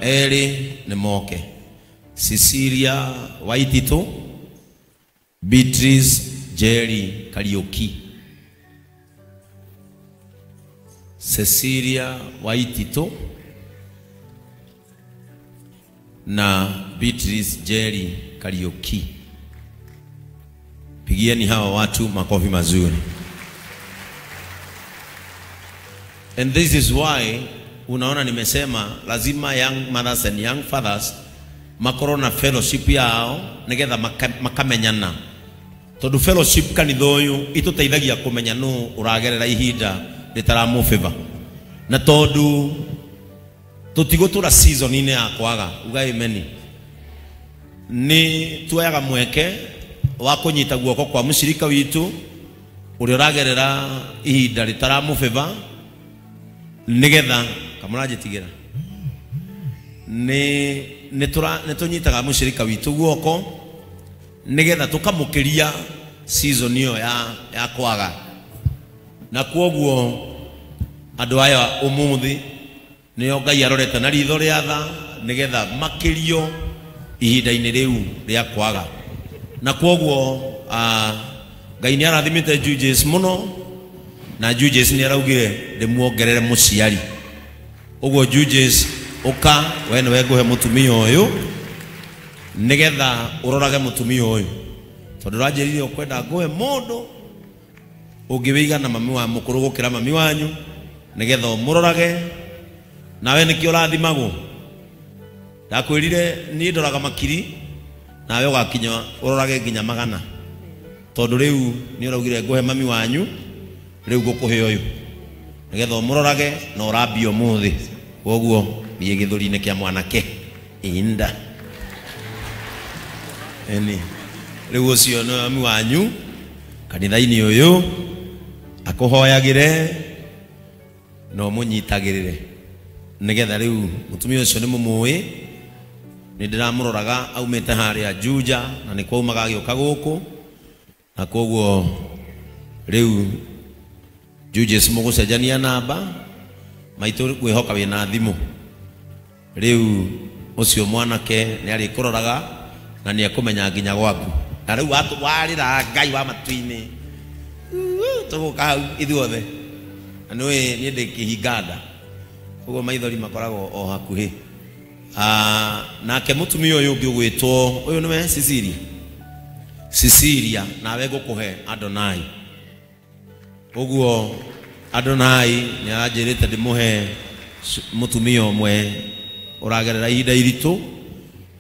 erĩ nĩ moke. Cecilia Waititu, Beatrice Jerry Kariuki. Cecilia Waititu na Beatrice Jerry Kariuki. Pigieni hawa watu makofi mazuri. And this is why unaona nimesema lazima young mothers and young fathers makorwo na fellowship yao nigetha makamenyana. Tondu fellowship kanitha uyu ituteithagia kumenya nu uragerera ihinda ritaramufeva. Na tondu tutigutura season ine ya kwaga uga amen. Ni tuoyaga mweke wa kunyita guoko kwa mushirika witu uria uragerera ihinda ritaramufeva nigetha kamurajitigira ni tunyitaga mushirika witu guoko nigetha tukamukiria season iyo ya kwaga. Na kwoguo andu aya umuthi nio Ngai arorete na ritho ria tha nigetha makirio ihinda-inĩ rĩu rĩa kwaga. Na kwoguo Ngai nĩ arathimĩte Judges mũno, na Judges nĩ araugire ndĩmuongerere mũciari. Ũguo Judges ũka we nĩwe ngũhe mũtumia ũyũ nigetha ũrorage mũtumia ũyũ, tondũ ũranjĩrire ũkwenda ngũhe mũndũ ũngĩwĩiga na mami wa mũkũrũ gũkĩra mami wanyu nigetha ũmũrorage. Nawe nĩkĩo ũrathimagwo. Ndakwĩrire niĩ ndoraga makiri nawe ũgakinya ũrorage nginya magana, tondũ rĩu nĩ ũraugire ngũhe mami wanyu, rĩu ngũkũhe ũyũ nigetha ũmũrorage na ũrambia ũmũthĩ. Kwoguo thiĩ gĩthũri-inĩ kĩa mwanake inda eni rĩu ũcio nĩ mami wanyu kanitha-inĩ ũyũ akũhoyagĩre na ũmũnyitagĩrĩre nigetha rĩu mũtumia ũcio nĩ mũmũĩ. Nĩ ndĩramũroraga aumĩte harĩa Juja na nĩ kwaumaga agĩũka gũkũ, na kwoguo rĩu Judges mũgũcenjania namba maitũ ngwĩhoka wĩna thimũ. Rĩu ũcio mwanake nĩ arĩkũroraga na nĩ ekũmenya nginya gwaku. Na rĩu warĩra Ngai wa matu-inĩ tũgũka hau ithuothe, na nĩũĩ niĩ ndĩ kĩhinganda, ũguo maithori makoragwo o hakuhĩ. Nake mũtumia ũyũ ũngĩ ũgwĩtwo ũyũ nĩwe Cecilia. Cecilia nawe ngũkũhe Adonai. Ũguo Adonai nĩ aranjĩrĩte ndĩmũhe mũtumia ũmwe ũragerera ihinda iritũ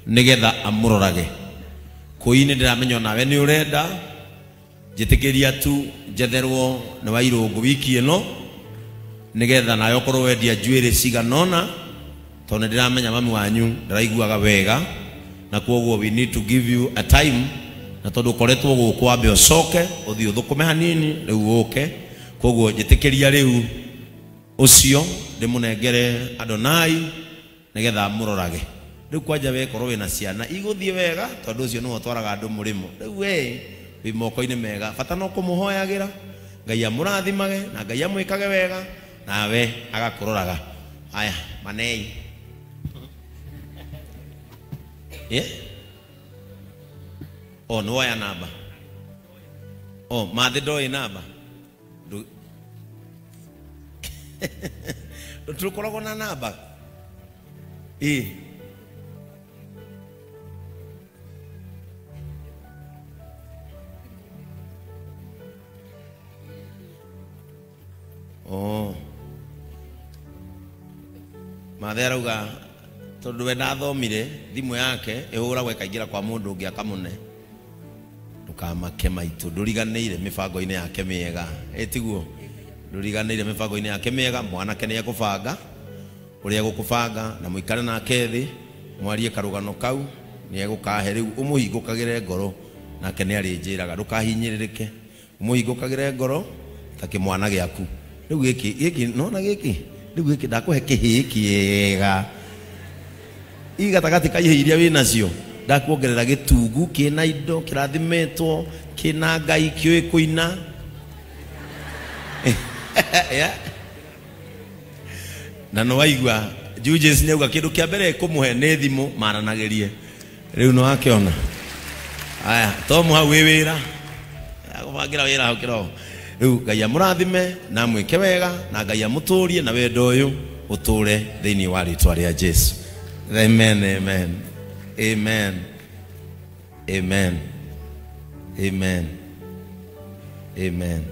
nigetha amũrorage. Kũi-inĩ ndĩramenya onawe nĩ ũrenda njĩtĩkĩria tu njetherwo nĩ Wairũngũ wiki ĩno nigetha nawe ũkorwo wendia njuĩrĩ cigana ũna, tondũ nĩndĩramenya mami wanyu ndaraiguaga wega, na kwoguo we need to give you a time, na tondũ ũkoretwo gũkũ wambe ũcoke ũthiĩ ũthũkũme hanini rĩu ũke. Kwoguo njĩtĩkĩria rĩu ũcio ndĩmũnengere Adonai nigetha amũrorage. Rĩu kwanja we korwo wĩna ciana igũthiĩ wega, tondũ ũcio nĩwe ũtwaraga andũ mũrĩmo. Rĩu we wĩ moko-inĩ mega, bata no kũmũhoyagĩra Ngai amũrathimage na Ngai amwĩkage wega nawe agakũroraga. Aya manei o nĩ woya namba o mathĩ ndoĩ namba tũkoragwo na namba ĩ. Oh mathe arauga tondu we ndathomire thimu yake ihuragwo ikaingira kwa mundu ungi akamune. Ndukamake maitu, nduriganĩire mĩbango-inĩ yake mĩega. Ĩtiguo nduriganĩire mĩbango-inĩ yake mĩega. Mwanake nĩ ekũbanga ũrĩa egũkũbanga na mũikare nake thĩ mwarie karũgano kau nĩ egũkahe. Rĩu ũmũhingũkagĩre ngoro nake nĩ arĩnjĩraga, ndũkahinyĩrĩrĩke, ũmũhingũkagĩre ngoro ta kĩmwana gĩaku. Rĩu gĩkĩ gĩkĩ nona gĩkĩ rĩu gĩkĩ ndakũhe kĩhĩĩ kĩega i gatagatĩ ka ihĩĩ iria wĩnacio, ndakuongerera gĩtungu kĩna indo kĩrathimĩtwo kĩna Ngai kĩũĩ kũina. Na nĩ waigua Judges nĩ auga kĩndũ kĩa mbere kũmũhe nĩ thimũ maranagĩrie. Rĩu nĩ wakĩona. Aya, Tom hau wĩ wĩra. Agũbangĩra wĩra hau kĩroho. Rĩu Ngai amũrathime na amwĩke wega na Ngai amũtũrie na wendo ũyũ ũtũre thĩinĩ wa rĩtwa rĩa Jesu. Amen, amen. Amen. Amen. Amen. Amen.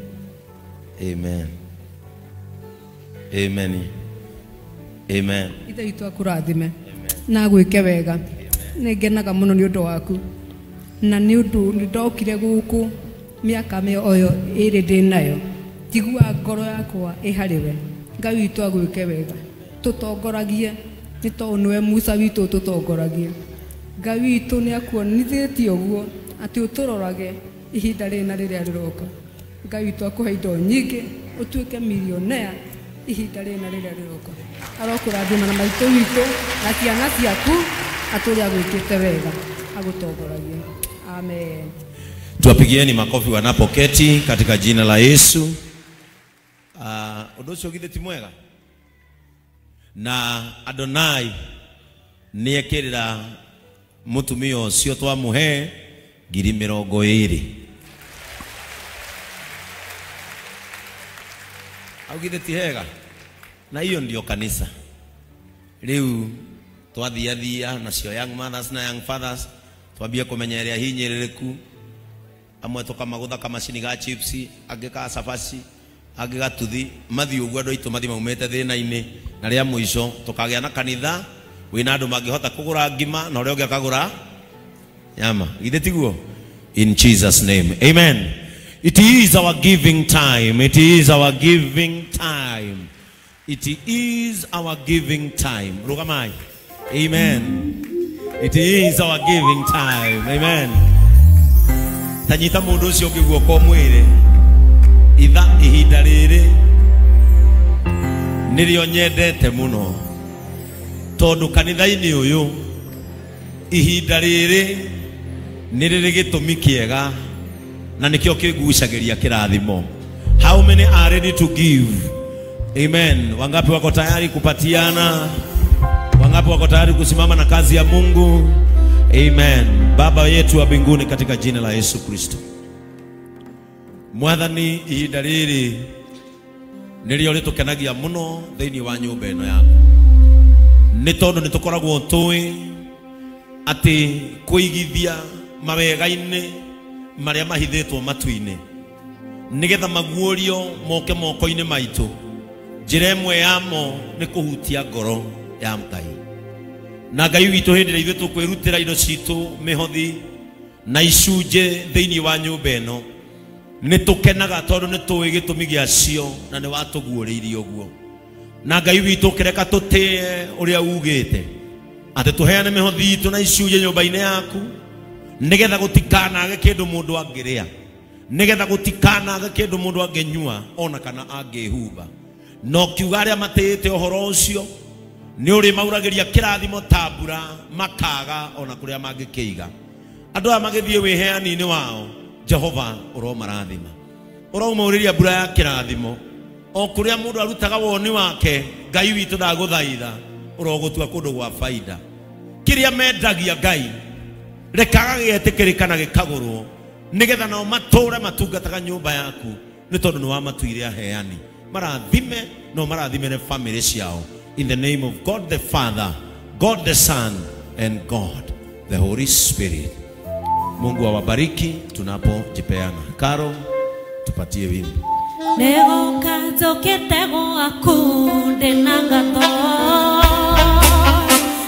Amen. Amen. Amen. Ithe witũ akũrathime na agwĩke wega. Nĩ ngenaga mũno nĩ ũndũ waku na nĩ ũndũ nĩ ndokire gũkũ mĩaka oyo ĩrĩ ndĩ nayo, njiguaga ngoro yakwa ĩ harĩ we. Ngai witũ agwĩke wega, tũtongoragie nĩ tondũ nĩwe Musa witũ ũtũtongoragie. Ngai witũ nĩ akuonithĩtie ũguo atĩ ũtũrorage ihinda rĩrĩ na rĩrĩa rĩroka. Ngai witũ akũhe indo nyingĩ ũtuĩke millionaire ihinda rĩrĩ na rĩrĩa rĩroka. Arokũrathima na maitũ witũ na ciana ciaku atũrĩa agwĩkĩte wega agũtongoragie. Amen. Tuwapigieni makofi wanapoketi katika jina la Yesu. Ũndũ ũcio githĩ ti mwega? Na Adonai nĩekĩrĩra mũtumia ũcio twamũhe 20,000. Au githĩ ti hega? Na hiyo ndio kanisa. Rĩu twathiathia nacio young mothers na young fathers twambie kũmenya ĩrĩa hinyĩrĩrĩku. Amwe tũkamagũtha kamacini ga chips, angĩ ka cabaci, angĩ gatuthi, mathiĩ ũguo andũ aitũ mathiĩ maumĩte thĩna-inĩ, na rĩa mũico tũkagĩa na kanitha wĩna andũ mangĩhota kũgũra ngima na ũrĩa ũngĩ akagũra nyama. Githĩ tiguo? In Jesus name. Amen. It is our giving time. It is our giving time. It is our giving time. Rugamai. Amen. It is our giving time. Amen. Tanyita mundu ucio ungi guoko mwire itha ihinda riri nirio nyendete muno tondu kanitha-ini uyu ihinda riri ni riri gitumi kiega na nikio kigucagiria kirathimo. How many are ready to give? Amen. Wangapi wako tayari kupatiana? Wangapi wako tayari kusimama na kazi ya Mungu? Amen. Baba yetu wa mbinguni, katika jina la Yesu Kristo, Mwathani, ihinda riri nirio ritukenagia muno thiini wa nyumba ino yaku, ni tondu ni tukoragwo tui ati kuigithia mawega-ini maria mahithitwo matu-ini nigetha maguũrio moke moko-inĩ maitũ. Njĩra ĩmwe yamo nĩ kũhutia ngoro ya Ngai. Na Ngai witũ, hĩndĩ ĩrĩa ithuĩ tũkwĩrutĩra indo citũ, mĩhothi na icunjĩ thĩinĩ wa nyũmba ĩno, nĩ tũkenaga tondũ nĩ tũĩ gĩtũmi gĩacio na nĩ watũguũrĩirie ũguo. Na Ngai witũ, kĩreka tũtĩe ũrĩa ugĩte atĩ tũheane mĩhothi itũ na icunjĩ nyũmba-inĩ yaku, nĩgetha gũtikanage kĩndũ mũndũ angĩrĩa, nĩgetha gũtikanage kĩndũ mũndũ angĩnyua ona kana angĩhumba. No kiuga arĩa matĩĩte ũhoro ũcio nĩ ũrĩ mauragĩria kĩrathimo ta mbura, makaga ona kũrĩa mangĩkĩiga. Andũ aya magĩthiĩ wĩheani-inĩ wao, Jehova ũromarathima, ũromaurĩria mbura ya kĩrathimo. O kũrĩa mũndũ arutaga woni wake, Ngai witũ ndagũthaitha, ũrogũtua kũndũ gwa baida. Kĩrĩa mendagia Ngai rekaga gĩetĩkĩrĩka na gĩkagũrwo, nĩgetha nao matũre matungataga nyũmba yaku, nĩ tondũ nĩ wamatuire aheani. Marathime no marathimere family ciao. In the name of God the Father, God the Son, and God the Holy Spirit. Mungu awabariki tunapojipeana. Karo, tupatie wimbo. Negoka njũkĩte gwaku ndĩna ngatho,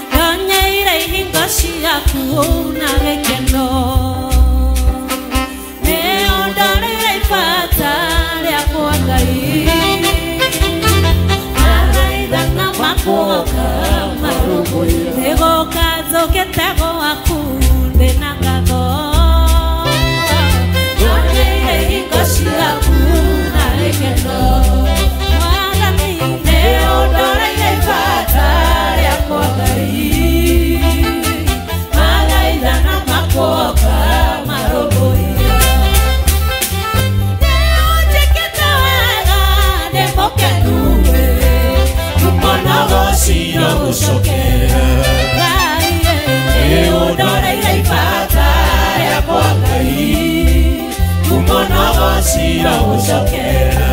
ndonyeire ihingo ciaku na gĩkeno, nĩũndorire ibata rĩakwa Ngai, mathaithana makwa marũmbũiye. Nĩgũka njũkĩte gwaku ndĩna ngatho, ndonyeire ihingo ciaku na gĩkeno, Mwathani nĩũndoreire ibata Cirogũcokera.